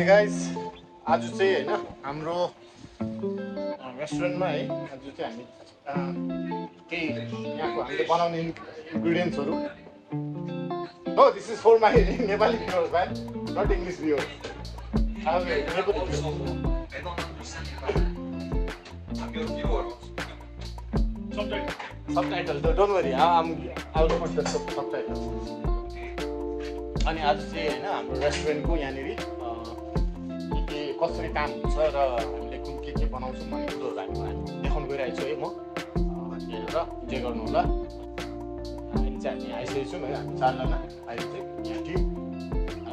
Guys आज चाहिँ हैन हाम्रो रेस्टुरेन्टमा है आज चाहिँ हामी केही यहाँको हामीले बनाउने इन्ग्रेडियन्ट्सहरू हो this is for my Nepali viewers भाइ not English viewers subtitle don't worry I'll put the subtitle अनि आज चाहिँ हैन हाम्रो रेस्टुरेन्टको यहाँनिर के कसरी काम हुन्छ र हामीले कुन के बनाउँछौँ भन्ने कुरोहरू हामी देखाउनु गइरहेको छु है म हेरेर इन्जोय गर्नु होला अहिले चाहिँ हामी आइसकेको छौँ है हामी चारजना अहिले चाहिँ यहाँ टिम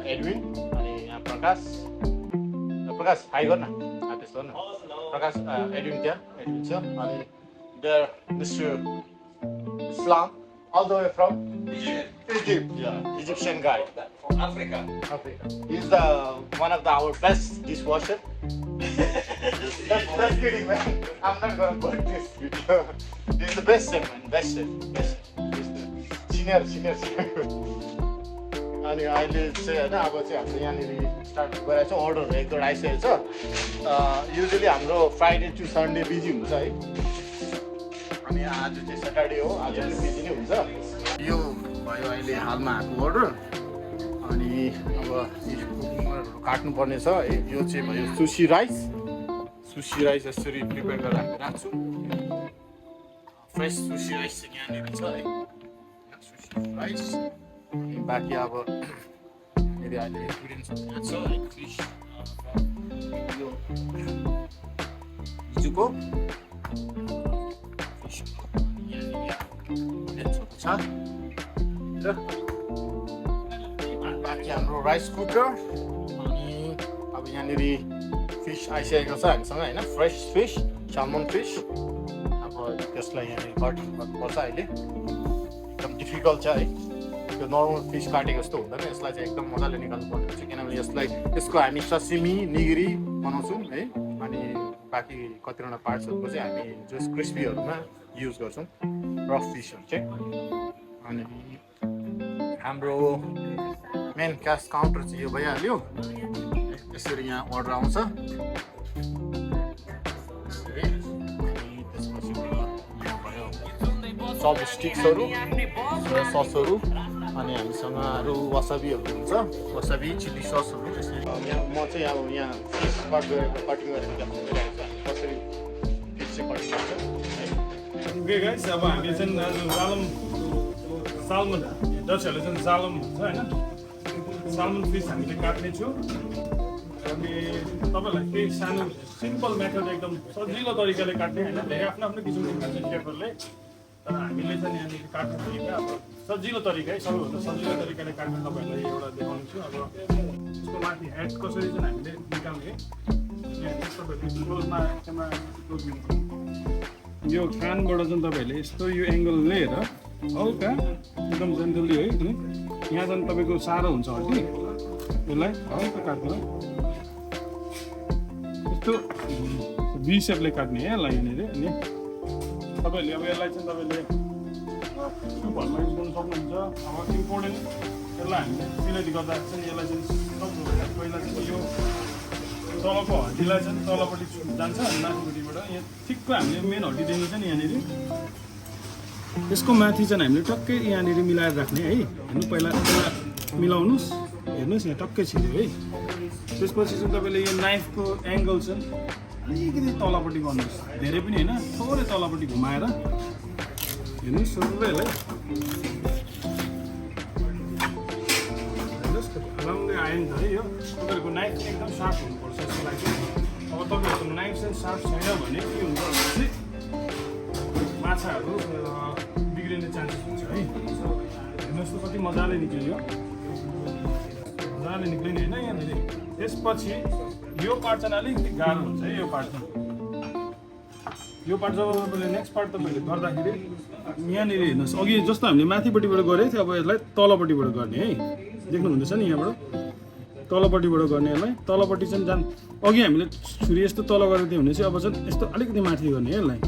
एडविन अनि यहाँ प्रकाश हाई गर्न त्यसो गर्न प्रकाश एडविन छ अनि there mister Islam all the way from Egypt. Yeah, Egyptian guy from Africa. He's one of our best dishwasher. That's kidding, man. I'm not gonna put this video. He's the best chef, man. Best chef. He's the senior chef. अनि अहिले चाहिँ हैन अब चाहिँ हाम्रो यहाँनिर start गरेको छ अर्डरहरू एक दुईवटा आइसकेको छ युजुअली हाम्रो फ्राइडे टु सन्डे बिजी हुन्छ है अनि आज चाहिँ सटरडे हो आज चाहिँ बिजी नै हुन्छ यो भयो अहिले हालमा आएको अर्डर अनि अब कुकिङहरू काट्नुपर्ने छ यो चाहिँ भयो सुसी राइस यसरी प्रिपेयर गरेर हामी राख्छौँ फ्रेस सुसी राइस चाहिँ यहाँनिर छ है सुसी राइस अनि बाँकी अब यहाँनिर अहिले इन्ग्रिडियन्ट्सहरू यहाँ छ है फिस यो हिजोको बाँकी हाम्रो राइस कुकर अनि अब यहाँनिर फिस आइसकेको छ हामीसँग होइन फ्रेस फिस सालमन फिस अब त्यसलाई यहाँनिर कटिङ गर्नुपर्छ अहिले एकदम डिफिकल्ट छ है त्यो नर्मल फिस काटेको जस्तो हुँदैन यसलाई चाहिँ एकदम मजाले निकाल्नु पर्ने हुन्छ किनभने यसको हामी ससिमी निगिरी बनाउँछौँ है अनि बाँकी कतिवटा पार्ट्सहरूको चाहिँ हामी जस क्रिस्पीहरूमा युज गर्छौँ रफ फिसहरू चाहिँ अनि हाम्रो मेन क्यास काउन्टर चाहिँ यो भइहाल्यो यसरी यहाँ अर्डर आउँछ अनि त्यसपछि यहाँ भयो सब स्टिक्सहरू ससहरू अनि हामीसँग अरू वसाबीहरू हुन्छ वसाबी चिल्ली ससहरू त्यसरी म चाहिँ अब यहाँ फिस कटिङ गरेर देखाउनु गइरहेको छु कसरी फिस चाहिँ कटिङ गर्छ ओके गाइस अब हामी चाहिँ आज सालमन डचहरूले चाहिँ जालम भन्छ होइन सालमन फिस हामीले काट्नेछौँ अनि तपाईँहरूलाई केही सानो सिम्पल मेथड एकदम सजिलो तरिकाले काट्ने होइन धेरै आफ्नो आफ्नो किसिमको खान्छ सेफरले तर हामीले चाहिँ यहाँनिर काट्ने तरिका अब सजिलो तरिका है सबैभन्दा सजिलो तरिकाले काट्ने तपाईँहरूलाई एउटा देखाउनु छु अब यसको माथि हेड कसरी चाहिँ हामीले निकाल्ने तपाईँहरूले यो कानबाट चाहिँ तपाईँहरूले यस्तो यो एङ्गल लिएर हल्का एकदम जेन्टली है यहाँ चाहिँ तपाईँको साह्रो हुन्छ हल्की यसलाई हल्का काट्नु यस्तो भी सेपले काट्ने है यसलाई यहाँनिर अनि तपाईँहरूले अब यसलाई चाहिँ तपाईँले सुपहरूमा युज गर्नु सक्नुहुन्छ अब इम्पोर्टेन्ट यसलाई हामीले सिलेक्ट गर्दा चाहिँ यसलाई चाहिँ पहिला चाहिँ यो तलको हड्डीलाई चाहिँ तलपट्टि जान्छ माथिपट्टिबाट यहाँ ठिक्क हामीले मेन हड्डी दिनु चाहिँ यहाँनिर यसको माथि चाहिँ हामीले टक्कै यहाँनिर मिलाएर राख्ने है हेर्नु पहिला मिलाउनुहोस् हेर्नुहोस् यहाँ टक्कै छिर्यो है त्यसपछि चाहिँ तपाईँले यो नाइफको एङ्गल चाहिँ अलिकति तलपट्टि गर्नुहोस् धेरै पनि होइन थोरै तलपट्टि घुमाएर हेर्नुहोस् सबैलाई राम्रै आयो नि त है यो तपाईँहरूको नाइफ चाहिँ एकदम सार्प हुनुपर्छ यसको लागि अब तपाईँहरूको नाइफ चाहिँ सार्प छैन भने के हुन्छ भने चाहिँ माछाहरू बिग्रिने चान्सेस हुन्छ है हेर्नुहोस् त कति मजाले निक्लियो मजाले निक्लिने होइन यहाँनिर त्यसपछि यो पार्ट चाहिँ अलिकति गाह्रो हुन्छ है यो पार्ट जब तपाईँले नेक्स्ट पार्ट तपाईँले गर्दाखेरि यहाँनिर हेर्नुहोस् अघि जस्तो हामीले माथिपट्टिबाट गरेको थियो अब यसलाई तलपट्टिबाट गर्ने है देख्नु हुँदैछ नि यहाँबाट तलपट्टिबाट गर्ने यसलाई तलपट्टि चाहिँ अघि हामीले छुरी यस्तो तल गरेको थियो भने चाहिँ अब चाहिँ यस्तो अलिकति माथि गर्ने है यसलाई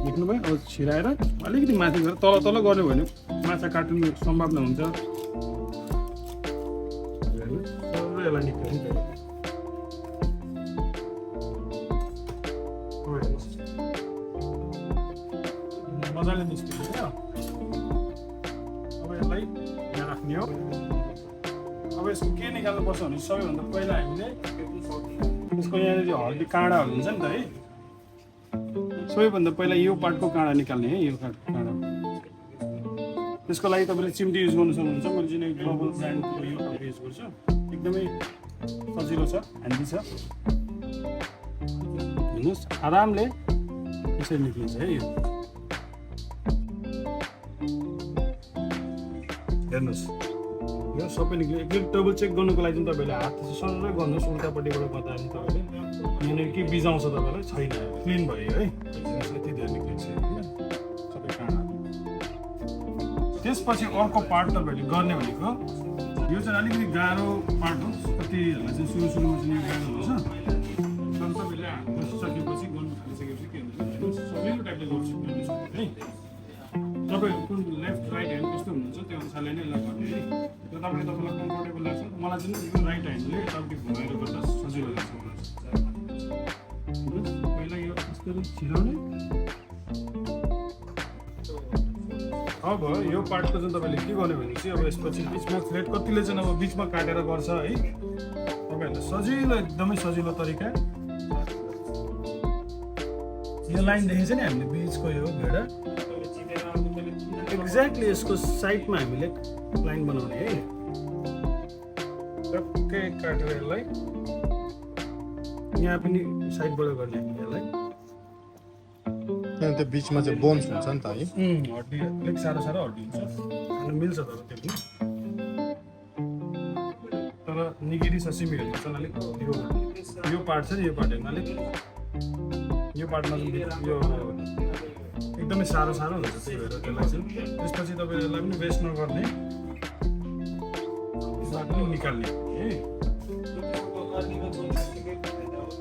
देख्नुभयो अब छिराएर अलिकति माथि गरेर तल गर्यो भने माछा काट्नु सम्भावना हुन्छ यसलाई निकाल्नु मजाले निस्किन्छ क्या। अब यसलाई यहाँ राख्ने हो। अब यसको के निकाल्नुपर्छ भने सबैभन्दा पहिला हामीले यसको यहाँनिर हड्डी काँडाहरू हुन्छ नि त है, सबैभन्दा पहिला यो पार्टको काँडा निकाल्ने है, यो काँडा। त्यसको लागि तपाईँले चिम्टी युज गर्नु सक्नुहुन्छ। मैले चाहिँ ग्लोबल ब्रान्डको यो खालको युज गर्छु, एकदमै सजिलो छ, ह्यान्डी छ। हेर्नुहोस् आरामले यसरी निक्लिन्छ है यो। हेर्नुहोस् यो सबै निक्ल्यो। एकचोटि डबल चेक गर्नुको लागि चाहिँ तपाईँले हात सररै गर्नुहोस्, उल्टापट्टिबाट गर्दा पनि तपाईँले यहाँनिर के बिजाउँछ तपाईँलाई छैन, क्लिन भयो है। यति धेरै निक्लिन्छ सबै काँडा। त्यसपछि अर्को पार्ट तपाईँहरूले गर्ने भनेको यो चाहिँ अलिकति गाह्रो पार्ट हो, कतिहरूलाई चाहिँ सुरुमा चाहिँ यो गाह्रो हुन्छ, तर तपाईँले हाल्नु गर्नु थालिसकेपछि के हुन्छ सजिलो टाइपले गर्छु है। तपाईँहरू कुन लेफ्ट राइट ह्यान्ड कस्तो हुनुहुन्छ त्यो अनुसारले नै यसलाई गर्ने है। त्यो तपाईँलाई कम्फर्टेबल लाग्छ। मलाई चाहिँ यो राइट ह्यान्डले यतापट्टि घुमाएर गर्दा सजिलो लाग्छ। पहिला यो यस्तरी छिराउने। अब यो पार्टको चाहिँ तपाईँले के गर्ने भने चाहिँ अब यसपछि बिचमा फ्लेट कतिले चाहिँ अब बिचमा काटेर गर्छ है। तपाईँहरूलाई सजिलो एकदमै सजिलो तरिका यो लाइन देखेछ नि हामीले बिचको यो भेडा एक्ज्याक्टली यसको साइडमा हामीले लाइन बनाउने है। टक्कै काटेर यसलाई यहाँ पनि साइडबाट गर्ने हामीले यसलाई। त्यो बिचमा चाहिँ बोन्स हुन्छ नि त है, हड्डी अलिक साह्रो हड्डी हुन्छ, खानु मिल्छ तर त्यो पनि। तर निगिरी ससिमीहरू चाहिँ अलिक यो पार्ट छ नि, यो पार्ट हेर्नु अलिक यो पार्टमा यो एकदमै साह्रो हुन्छ, त्यही भएर त्यसलाई चाहिँ त्यसपछि तपाईँले यसलाई पनि वेस्ट नगर्ने, यसलाई पनि निकाल्ने है।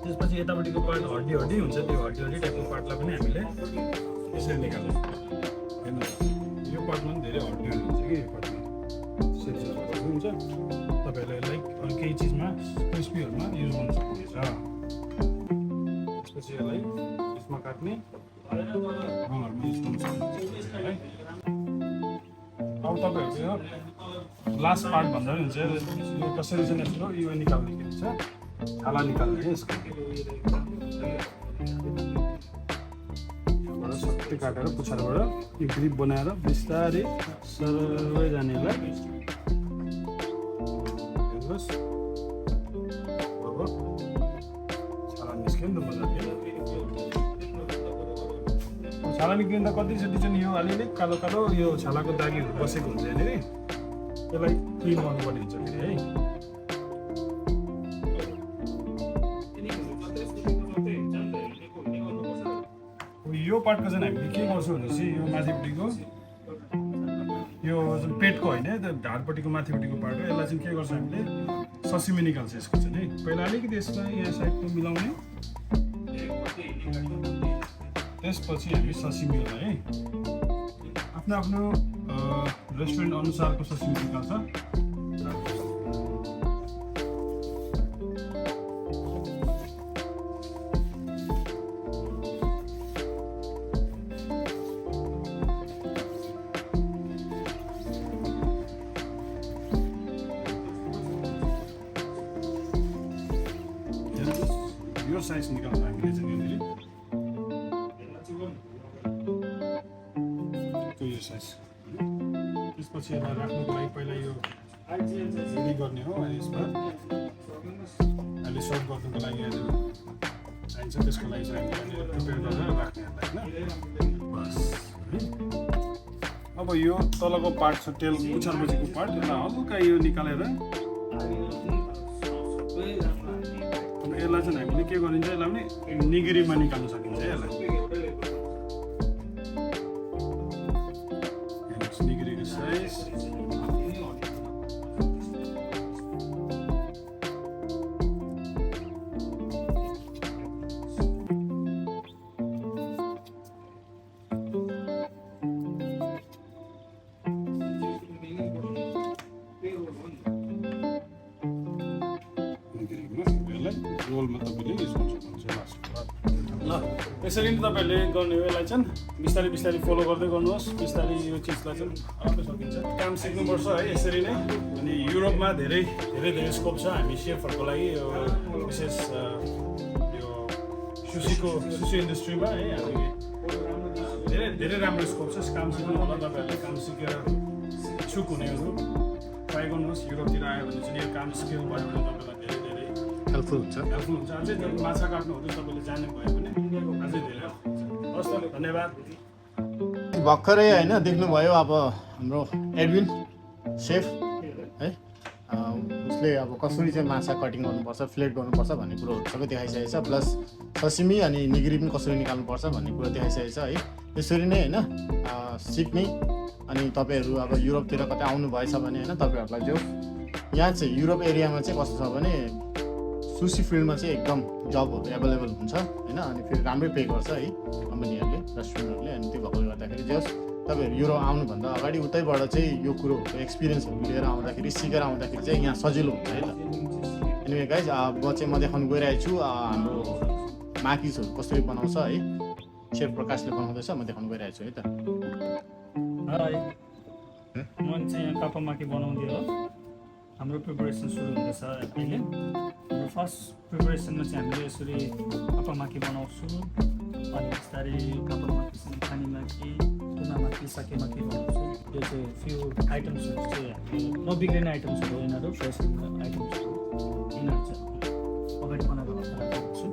त्यसपछि यतापट्टिको पार्ट हड्डी हुन्छ, त्यो हड्डी टाइपको पार्टलाई पनि हामीले यसरी निकाल्ने। हेर्नुहोस् यो पार्टमा पनि धेरै हड्डीहरू हुन्छ कि यो पार्टमा हुन्छ। तपाईँहरूले यसलाई अरू केही चिजमा क्रिस्पीहरूमा युज गर्नु सक्नुहुन्छ। त्यसपछि यसलाई यसमा काट्ने रोलहरूमा युज गर्नु सक्नुहुन्छ है। अब तपाईँहरूको यो लास्ट पार्ट भन्दा पनि हुन्छ, यो कसरी चाहिँ यसको यो निकाल्ने के हुन्छ, छाला निकाल्ने है यसको। सबै काटेर पछाडिबाट यो ग्रिप बनाएर बिस्तारै सरलै जानेलाई हेर्नुहोस्। अब छाला निस्क्यो नि त मजाले। छाला निक्लिँदा कतिचोटि चाहिँ यो अलिअलि कालो कालो यो छालाको दागीहरू बसेको हुन्छ यहाँनिर, त्यसलाई क्लिन गर्नुपर्ने हुन्छ फेरि है। यो पार्टको चाहिँ हामीले के गर्छौँ भनेपछि यो माथिपट्टिको यो जुन पेटको होइन ढाडपट्टिको माथिपट्टिको पार्ट हो, यसलाई चाहिँ के गर्छौँ हामीले ससिमी निकाल्छ यसको चाहिँ है। पहिला अलिकति यसलाई यहाँ साइडको मिलाउने, त्यसपछि हामी ससिमीलाई है आफ्नो आफ्नो रेस्टुरेन्ट अनुसारको ससिमी निकाल्छ। यो साइज निकाल्छ हामीले चाहिँ यहाँनिर यो साइज। त्यसपछि यसलाई राख्नुको लागि पहिला यो रेडी गर्ने हो, अनि यसमा अहिले सर्भ गर्नुको लागि यहाँनिर चाहिन्छ, त्यसको लागि चाहिँ हामीले यहाँनिर प्रिपेयर गरेर राख्ने यसलाई होइन। बस है। अब यो तलको पार्ट छ टेल पुच्छरपछिको पार्ट, यसलाई हल्का यो निकालेर यसलाई चाहिँ हामीले के गरिन्छ, यसलाई पनि निगिरीमा निकाल्न सकिन्छ यसलाई। हेर्नुहोस् निगिरीको साइज। यसरी नै तपाईँहरूले गर्ने हो यसलाई चाहिँ बिस्तारै बिस्तारै फलो गर्दै गर्नुहोस् बिस्तारै यो चिजलाई चाहिँ आरामले सकिन्छ काम सिक्नुपर्छ है यसरी नै अनि युरोपमा धेरै स्कोप छ हामी सेफहरूको लागि यो विशेष यो सुसी इन्डस्ट्रीमा है हामी धेरै राम्रो स्कोप छ काम सिक्नु होला तपाईँहरूले काम सिकेर इच्छुक हुनेहरू ट्राई गर्नुहोस् युरोपतिर आयो भने चाहिँ यो काम सिकेको भयो भने तपाईँलाई धेरै हेल्पफुल हुन्छ अझै माछा काट्नुहरू तपाईँले जाने भयो भने अझै धेरै हेल्पफुल हुन्छ हस् त धन्यवाद भर्खरै होइन देख्नुभयो अब हाम्रो एडविन सेफ है उसले अब कसरी चाहिँ माछा कटिङ गर्नुपर्छ फ्लेट गर्नुपर्छ भन्ने कुरोहरू सबै देखाइसकेको छ प्लस ससिमी अनि निगिरी पनि कसरी निकाल्नुपर्छ भन्ने कुरो देखाइसकेको छ है यसरी नै होइन सिक्ने अनि तपाईँहरू अब युरोपतिर कतै आउनुभएछ भने होइन तपाईँहरूलाई जो यहाँ चाहिँ युरोप एरियामा चाहिँ कस्तो छ भने सुसी फिल्डमा चाहिँ एकदम जबहरू एभाइलेबल हुन्छ होइन अनि फेरि राम्रै पे गर्छ है कम्पनीहरूले रेस्टुरेन्टहरूले अनि त्यो भएकोले गर्दाखेरि जस तपाईँहरू युरोप आउनुभन्दा अगाडि उतैबाट चाहिँ यो कुरोहरूको एक्सपिरियन्सहरू लिएर आउँदाखेरि सिकेर आउँदाखेरि चाहिँ यहाँ सजिलो हुन्छ है त एनिवे गाइज अब चाहिँ म देखाउनु गइरहेको छु हाम्रो माकिसहरू कसरी बनाउँछ है शेफ प्रकाशले बनाउँदैछ म देखाउनु गइरहेको छु है त हाई म चाहिँ यहाँ कापामाकी बनाउँदै हो हाम्रो प्रिपरेसन सुरु हुँदैछ अहिले हाम्रो फर्स्ट प्रिपरेसनमा चाहिँ हामीले यसरी कापामाकी बनाउँछु अनि बिस्तारै कापामाकीसँग खानीमाकी तुनामाकी साकेमाकी बनाउँछु यो चाहिँ फ्यु आइटम्सहरू चाहिँ हामी नबिग्रिने आइटम्सहरू हो यिनीहरू फ्रेस आइटम्सहरू यिनीहरू चाहिँ अगाडि बनाएर राख्छु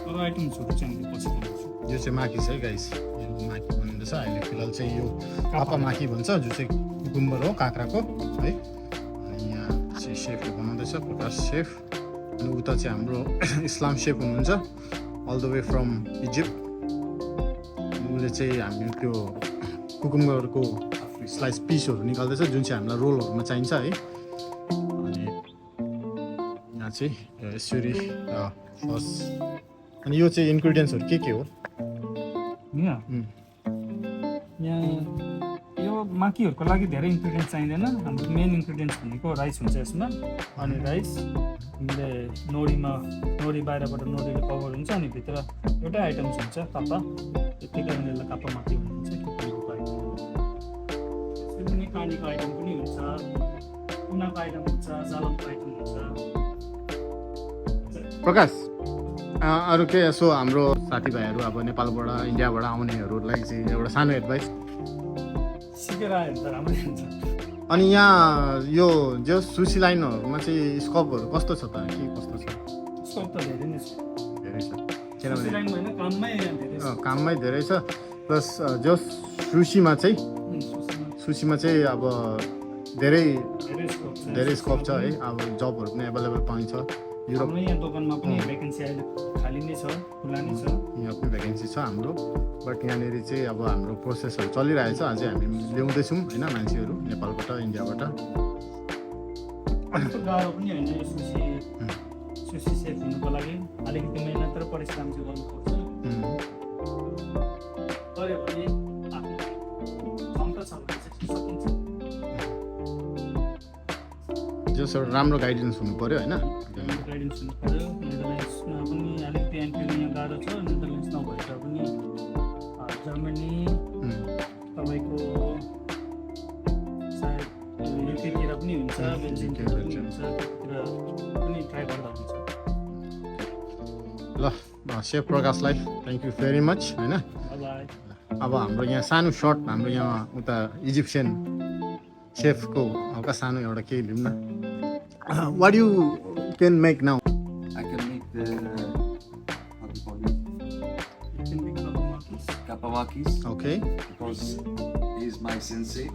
अरू आइटम्सहरू चाहिँ हामीले पछि बनाउँछु यो चाहिँ माकी छ है गाइस यो माकी बनिँदैछ अहिले फिलहाल चाहिँ यो कापा माकी भन्छ जो चाहिँ कुकुम्बर हो काँक्राको है अनि यहाँ चाहिँ सेफले बनाउँदैछ प्रकाश सेफ अनि उता चाहिँ हाम्रो इस्लाम सेफ हुनुहुन्छ all the way from Egypt उसले चाहिँ हामी त्यो कुकुम्बरको स्लाइस पिसहरू निकाल्दैछ जुन चाहिँ हामीलाई रोलहरूमा चाहिन्छ है अनि यहाँ चाहिँ यसरी फर्स्ट अनि यो चाहिँ इन्ग्रिडियन्ट्सहरू के हो यहाँ यो माकीहरूको लागि धेरै इन्ग्रिडियन्ट चाहिँदैन हाम्रो मेन इन्ग्रिडियन्ट्स भनेको राइस हुन्छ यसमा अनि राइस हामीले नोडी बाहिरबाट नोडीले कभर हुन्छ अनि भित्र एउटै आइटम्स हुन्छ कापा त्यही कारणले यसलाई कापा माकी भनिन्छ त्यसरी कानीको आइटम पनि हुन्छ कुनाको आइटम हुन्छ जालमको आइटम हुन्छ प्रकाश अरू के यसो हाम्रो साथीभाइहरू अब नेपालबाट इन्डियाबाट आउनेहरूलाई चाहिँ एउटा सानो एडभाइस सिकेर आयो भने त राम्रै हुन्छ अनि यहाँ यो जो सुसी लाइनहरूमा चाहिँ स्कोपहरू कस्तो छ त के कस्तो छ स्कोप त धेरै नै छ धेरै छ सुसी लाइन होइन काममै धेरै छ काममै धेरै छ प्लस जो सुसीमा चाहिँ अब धेरै स्कोप छ है अब जबहरू पनि एभाइलेबल पाइन्छ हाम्रो यहाँ दोकानमा पनि भ्याकेन्सी अहिले खाली नै छ खुला नै छ यहाँ पनि भ्याकेन्सी छ हाम्रो बट यहाँनिर चाहिँ अब हाम्रो प्रोसेसहरू चलिरहेछ अझै हामी ल्याउँदैछौँ होइन मान्छेहरू नेपालबाट इन्डियाबाट गाह्रो पनि होइन यो सुसी सेफ हुनुको लागि अलिकति मेहनत र परिश्रम चाहिँ गर्नुपर्छ गऱ्यो भने आफ्नो क्षमता छ भने चाहिँ सकिन्छ जस एउटा राम्रो गाइडेन्स हुनु पऱ्यो होइन गाइडेन्स हुनु पऱ्यो नेदरल्यान्ड्समा पनि अलिकति एन्ट्री यहाँ गाह्रो छ नेदरल्यान्ड्स नभएर पनि जर्मनी तपाईँको सायद युकेतिर पनि हुन्छ बेल्जियमतिर पनि हुन्छ त्यतिर पनि ट्राई गर्दा हुन्छ ल सेफ प्रकाशलाई थ्याङ्क यू भेरी मच होइन बाई अब हाम्रो यहाँ सानो सर्ट हाम्रो यहाँ उता इजिप्सियन सेफको हल्का सानो एउटा केही लिउँ न what you can make now I can make the how do you call it? You can make kapamakis. Kapamakis okay because he is my sensei.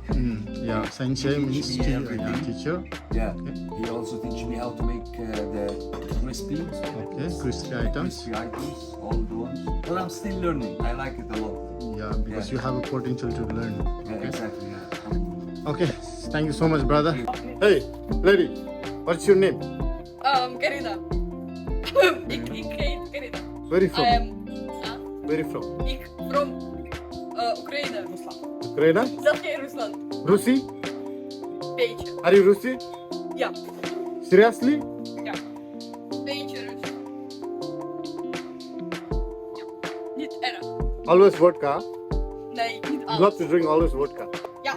Yeah sensei means Teach me everything. teacher Yeah, he also teach me how to make the crispy okay crispy items crispy items, all the ones. But I'm still learning. I like it a lot. yeah because you have a potential to learn Yeah, exactly. Yeah. okay thank you so much brother hey lady what's your name Karina. Ik heet Karina. where you I from am where you from ik from Oekraïne, Rusland. Ukraine Zat jij in Rusland? Rusi Beetje. are you Rusi Ja. seriously Ja. Beetje Rus. Always vodka. Nee, niet You alles. love to drink always vodka. Ja,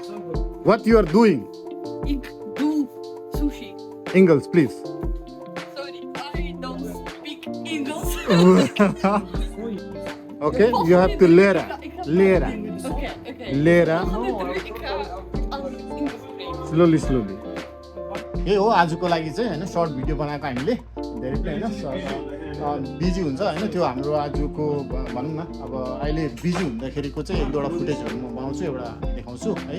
What you are doing? ik doe sushi. Engels, please. Sorry, I don't speak English. Okay, you have to lera. Lera. Oké. Lera. Volgende terug, ik ga alles Engels spreken. Slowly slowly यही हो आजको लागि चाहिँ होइन short video बनाएको हामीले धेरै पनि होइन बिजी हुन्छ होइन त्यो हाम्रो आजको भनौँ न अब अहिले बिजी हुँदाखेरिको चाहिँ एक दुईवटा फुटेजहरू म बनाउँछु एउटा देखाउँछु है